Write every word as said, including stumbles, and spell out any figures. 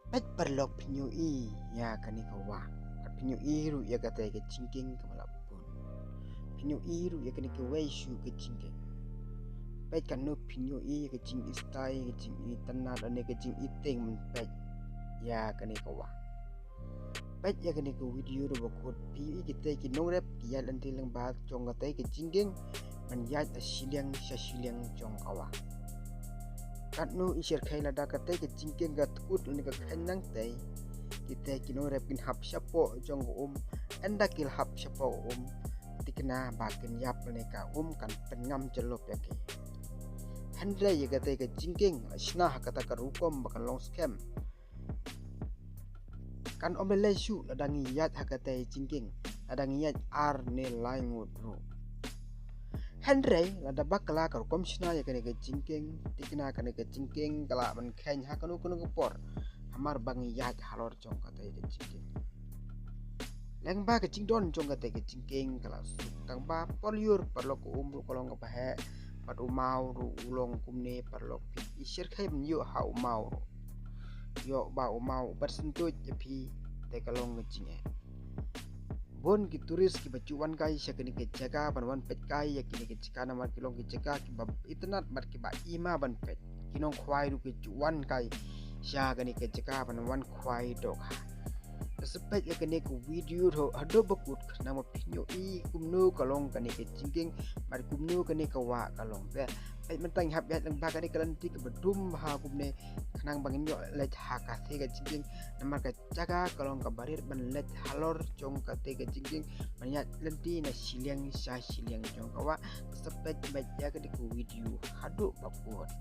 Peit paralok, phin ïohi ïa kane ka wah. Phin ïohi ruh ïa katei ka jingkieng kaba la bun. Phin ïohi ruh ïa kane kawei shuh ka jingkieng. Peit katno phin ïohi ïa ka jingistai, ka jingitynnad, lane ka jingitieng ban peit ïa kane ka wah. Peit ïa kane ka video ruh ba kut, phi ïohi kitei ki nongrep ki ïaid lynti lyngba jong katei ka jingkieng ban ïaid na shiliang sha shiliang jong ka wah. Katno i shyrkhei lada katei ka jingkieng ka tkut lane ka kheiñ nangtei, kitei ki nongrep kin hap shapoh jong ka um. Ynda ki la hap shapoh ka um, thikna ba kin ïap lane ka um kan pynngam jyllop ïa ki. Hynrei ïa katei ka jingkieng la shna ha kata ka rukom ba kan long skhem. Kan ym lei lei shuh lada ngi ïaid ha katei ka jingkieng, lada ngi ïaid ar ne lai ngut ruh. Hynrei lada bakla ka rukom shna ïa kane ka jingkieng, thikna kane ka jingkieng ka lah ban kheiñ ha kano kano ka por. Hamar ba ngi ïaid halor jong katei ka jingkieng. Lyngba ka jingdon jong katei ka jingkieng ka la suk, tang ba por lyiur paralok, ka um ruh ka long kaba heh, bad u maw ruh u long kumne paralok, phi i shyrkhei ban ïoh ha u maw ruh. Ïoh ba u maw u bat syntuid ïa phi, te ka long ka jingeh. Bun ki tourist kiba ju wan kai sha kane ka jaka ban wan peit kai ïa kine ki jaka, namar ki long ki jaka kiba itynnad bad kiba ima ban peit. Ki nongkhwai ruh ki ju wan kai sha kane ka jaka ban wan khwai dohkha. Te sa peit ïa kane ka video ruh haduh ba kut khnang ba phin ïohi kumno ka long kane ka jingkieng bad kumno kane ka wah ka long. Te peit mynta ngi hap ïaid lyngba kane ka lynti kaba dum bha kumne khnang ba ngin ïoh leit ha katei ka jingkieng, namar ka jaka ka long kaba rit ban leit halor jong katei ka jingkieng ban ïaid lynti na shiliang sha shiliang jong ka wah. Sa peit, peit ïa kane ka video haduh ba kut.